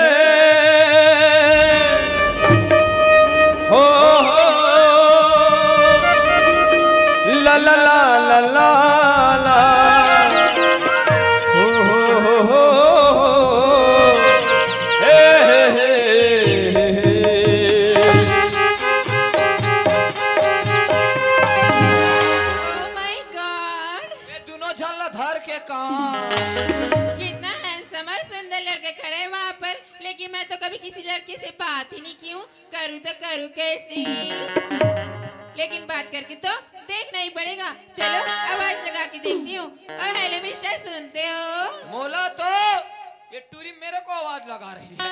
हो, हो, हो। ला, ला, ला, ला, ला, ला। हो, हो, हो, हो, हो। हे, हे, हे, हे, हे। Oh my God! ये दोनों झन ला धर के का? कितना हैंडसम और सुंदर लड़के खड़े हैं वहाँ पर, लेकिन मैं तो कभी किसी लड़के से बात ही नहीं की हूँ। करूँ तो करूँ कैसे? लेकिन बात करके तो देखना ही पड़ेगा। चलो, आवाज लगा के देखती हूँ। और हेलो मिस्टर, सुनते हो? मोला तो ये टूरी मेरे को आवाज लगा रही है।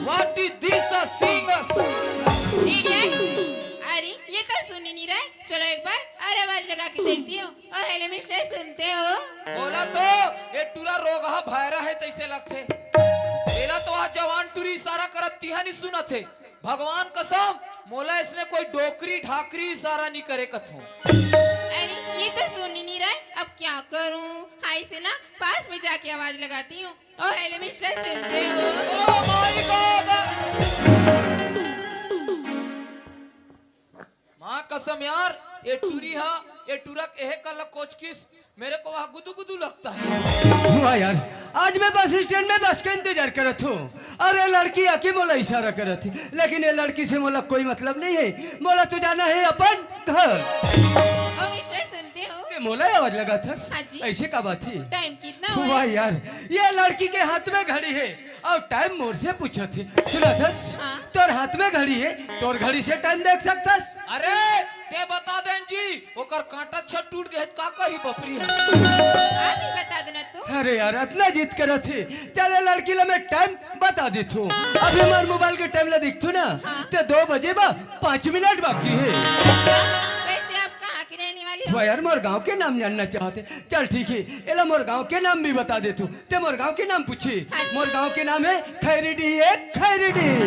What is this a singer? Idiot! अरे, ये तो सुन ही नहीं रहे। चलो एक बार और आवाज लगा के देखती हूँ। और हेलो मिस्टर, सुनते हो? मोला तो ये टूरा रोगहा भैरा है तैसे लगथे। एला तो वह जवान टूरी इशारा करत तिहा नहीं सुनत है। भगवान कसम, मोला इसने कोई डोकरी ढाकरी इशारा नहीं करे कथों। अरे, ये तो सुन ही नहीं रहे, अब क्या करूँ? हाँ, इसे ना पास में जाके आवाज लगाती हूँ। ओ हेलो मिस्टर, सुनते हो? Oh my God! माँ कसम यार, ये टूरी हा, ये टूरा के एहे कल्ला कोचकिस, मेरे को वहाँ गुदु गुदु लगता है। वाह यार, आज मैं बस स्टैंड में बस के इंतजार करत हूँ। अरे लड़की आके मोला इशारा करत थी, लेकिन ये लड़की से मोला कोई मतलब नहीं है। मोला तो जाना है अपन घर। ओ मिस्टर, सुनते हो? ते मोला आवाज लगाथस? हाँ जी। ऐसे का बात थी? टाइम कितना हुआ वाह है? यार, ये लड़की के हाथ में घड़ी है और टाइम मोर से पूछत है। सुनथस? हाँ। तोर हाथ में घड़ी है, तोर घड़ी से टाइम देख सकथस? अरे, ते बता देन जी, ओकर कांटा छत टूट गए त का कही बपरी है? आप ही बता देना तो। अरे यार, अतना जिद करत है। चल, ए लड़की ला मैं टाइम बता देथू। अभी हमार मोबाइल के टाइम ला देखथू ना, हाँ। ते दो बजे बा पाँच मिनट बाकी है। वैसे आप कहाँ की रहने वाली हो? वाह यार, मोर गांव के नाम जानना चाहते। चल ठीक है, एला मोर गांव के नाम भी बता देथू। ते मोर गांव के नाम पूछी। हाँ जी। मोर गांव के नाम है खैरीडीह, है खैरीडीह।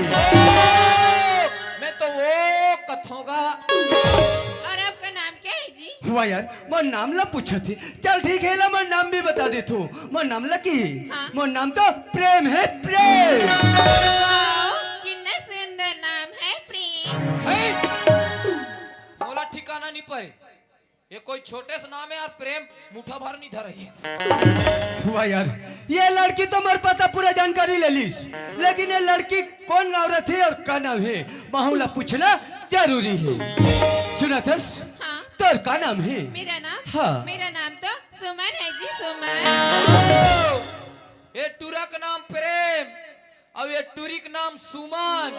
मैं तो वो कथोगा। और आपका नाम क्या है जी? वाह यार, मोर नाम ला पूछत ही। चल ठीक है, एला मोर नाम भी बता देथू। मोर नाम ला की? हाँ। मोर नाम तो प्रेम है, प्रेम। वाओ, कितना सुंदर नाम है प्रेम। है? मोला ठिकाना नहीं पाए। ये कोई छोटे से नाम है यार, प्रेम मुठा भर नहीं धरही। वाह यार, ये लड़की तो मोर पता पूरा जानकारी ले लीस, लेकिन ये लड़की कौन गाँव रथे और का नाम है, महू ला पूछना जरूरी है। सुनथस? हाँ। तोर का नाम है? मेरा नाम? हाँ। मेरा नाम तो सुमन है जी, सुमन। ये टूरा का नाम प्रेम और ये टूरी का नाम सुमन।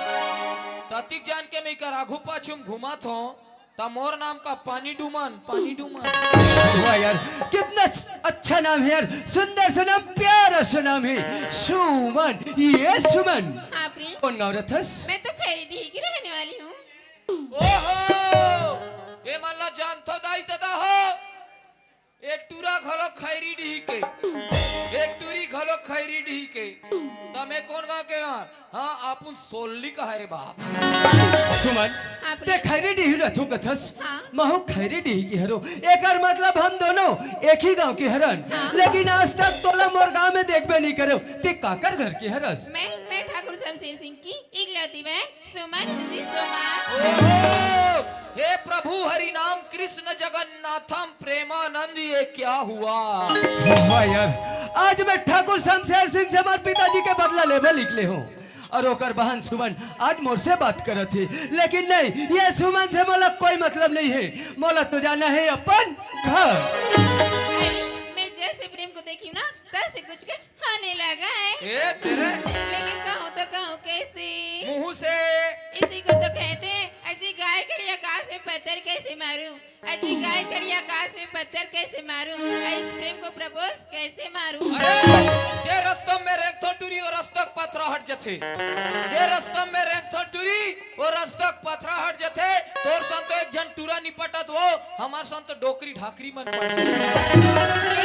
ततिक जान के मैं कर आघू पाछू में घुमत हूँ। त मोर नाम का पानी डूमन, पानी डूमन। वाह यार, कितना अच्छ-, अच्छा नाम है यार, सुंदर सा नाम, प्यारा सा नाम है, सुमन। ये सुमन। हाँ प्रेम। कौन गाँव रथस? मैं तो खैरीडीह की रहने वाली हूँ। ओहो, ये मन ला जानथो दाई ददा हो। ए टूरा घलो खैरीडीह के, ए टूरी घलो खैरीडीह के। त मैं कौन गाँव के हँव? हाँ, आपुन सोल्ली कहा रे बाप। सुमन, हाँ, ते प्रेम। खैरीडीह रथो कथस? हाँ। महू खैरीडीह की हरो। एकर मतलब हम दोनों एक ही गाँव के हरन। हाँ। लेकिन आज तक तोला मोर गाँव में देखबे नहीं करेव। ते काकर घर के हरस? मैं, मैं ठाकुर शमशेर सिंह की इकलौती बहन सुमन हूँ जी, सुमन। ओहो! हे प्रभु हरि नाम कृष्ण जगन्नाथम प्रेमानंद, ये क्या हुआ? वाह यार, आज मैं ठाकुर शमशेर सिंह से हमार पिताजी के बदला लेबे निकले हूँ और ओकर बहन सुमन आज मोर से बात करत ही, लेकिन नहीं, ये सुमन से मोला कोई मतलब नहीं है। मोला तो जाना है अपन घर। अरे, मैं जैसे प्रेम को देखी हूँ ना, तैसे कुछ कुछ होने लगा है। ए, तेरे लेकिन कहूँ तो कहूँ कैसे? मुंह से। इसी को तो कहते हैं अजी काय खड़ी आकाश में पत्थर कैसे मारूं? अजी, काय खड़ी आकाश में पत्थर कैसे मारूं? अ, इस प्रेम को प्रपोज कैसे मारूं? अरे, जे रस्तों में रेंगथो टूरी, वो रस्तक पथरा हट जथे। जे रस्तों में रेंगथो टूरी, वो रस्तक पथरा हट जथे। तोर संग तो एक झन टूरा निपटत वो, हमार संग तो डोकरी ढाकरी मन पट